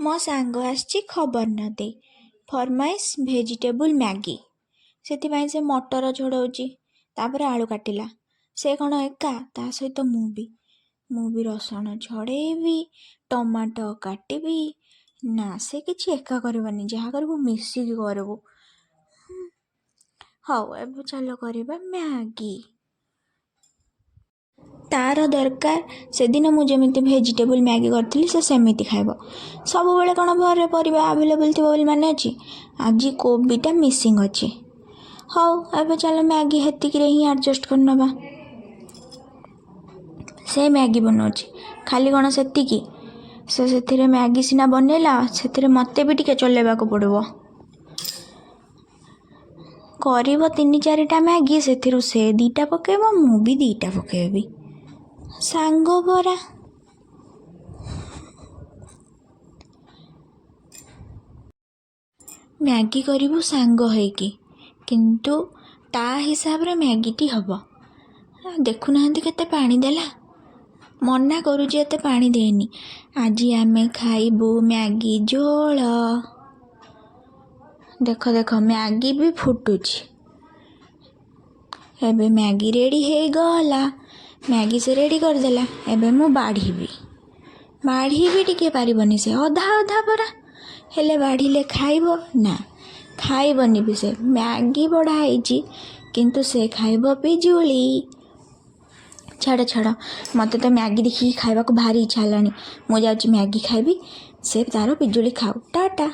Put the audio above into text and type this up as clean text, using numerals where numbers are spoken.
ମୋ ସାଙ୍ଗ ଆସିଛି ଖବର ନ ଦେଇ, ଫରମାଇଶ ଭେଜିଟେବୁଲ୍ ମ୍ୟାଗି। ସେଥିପାଇଁ ସେ ମଟର ଛଡ଼ଉଛି, ତାପରେ ଆଳୁ କାଟିଲା। ସେ କ'ଣ ଏକା? ତା ସହିତ ମୁଁ ବି ରସୁଣ ଛଡ଼େଇବି, ଟମାଟୋ କାଟିବି। ନା, ସେ କିଛି ଏକା କରିବନି, ଯାହା କରିବୁ ମିଶିକି କରିବୁ। ହଉ, ଏବେ ଚାଲ କରିବା ମ୍ୟାଗି। ତାର ଦରକାର, ସେଦିନ ମୁଁ ଯେମିତି ଭେଜିଟେବୁଲ୍ ମ୍ୟାଗି କରିଥିଲି, ସେ ସେମିତି ଖାଇବ। ସବୁବେଳେ କ'ଣ ଘରେ ପରିବା ଆଭେଲେବୁଲ୍ ଥିବ ବୋଲି ମାନେ ଅଛି? ଆଜି କୋବିଟା ମିସିଂ ଅଛି। ହଉ, ଏବେ ଚାଲ ମ୍ୟାଗି ହେତିକିରେ ହିଁ ଆଡ଼ଜଷ୍ଟ କରିନେବା। ସେ ମ୍ୟାଗି ବନାଉଛି। ଖାଲି କ'ଣ ସେତିକି? ସେ ସେଥିରେ ମ୍ୟାଗି ସିନା ବନେଇଲା, ସେଥିରେ ମୋତେ ବି ଟିକେ ଚଲେଇବାକୁ ପଡ଼ିବ। କରିବ ତିନି ଚାରିଟା ମ୍ୟାଗି, ସେଥିରୁ ସେ 2ଟା ପକେଇବ, ମୁଁ ବି 2ଟା ପକେଇବି। ସାଙ୍ଗ ପରା। ମ୍ୟାଗି କରିବୁ ସାଙ୍ଗ ହେଇକି, କିନ୍ତୁ ତା ହିସାବରେ ମ୍ୟାଗିଟି ହେବ। ଦେଖୁନାହାନ୍ତି କେତେ ପାଣି ଦେଲା? ମନା କରୁଛି ଏତେ ପାଣି ଦେଇନି। ଆଜି ଆମେ ଖାଇବୁ ମ୍ୟାଗି ଝୋଳ। ଦେଖ ଦେଖ, ମ୍ୟାଗି ବି ଫୁଟୁଛି। ଏବେ ମ୍ୟାଗି ରେଡ଼ି ହେଇଗଲା। ମ୍ୟାଗି ସେ ରେଡ଼ି କରିଦେଲା। ଏବେ ମୁଁ ବାଢ଼ିବି। ବାଢ଼ିବି ଟିକେ ପାରିବନି ସେ, ଅଧା ଅଧା ପରା। ହେଲେ ବାଢ଼ିଲେ ଖାଇବ ନା? ଖାଇବନି ବି ସେ। ମ୍ୟାଗି ବଢ଼ା ହେଇଛି, କିନ୍ତୁ ସେ ଖାଇବ ପିଜୁଳି। ଛାଡ଼ ଛାଡ଼, ମୋତେ ତ ମ୍ୟାଗି ଦେଖିକି ଖାଇବାକୁ ଭାରି ଇଚ୍ଛା ହେଲାଣି। ମୁଁ ଯାଉଛି ମ୍ୟାଗି ଖାଇବି, ସେ ତାର ପିଜୁଳି ଖାଉ। ଟାଟା।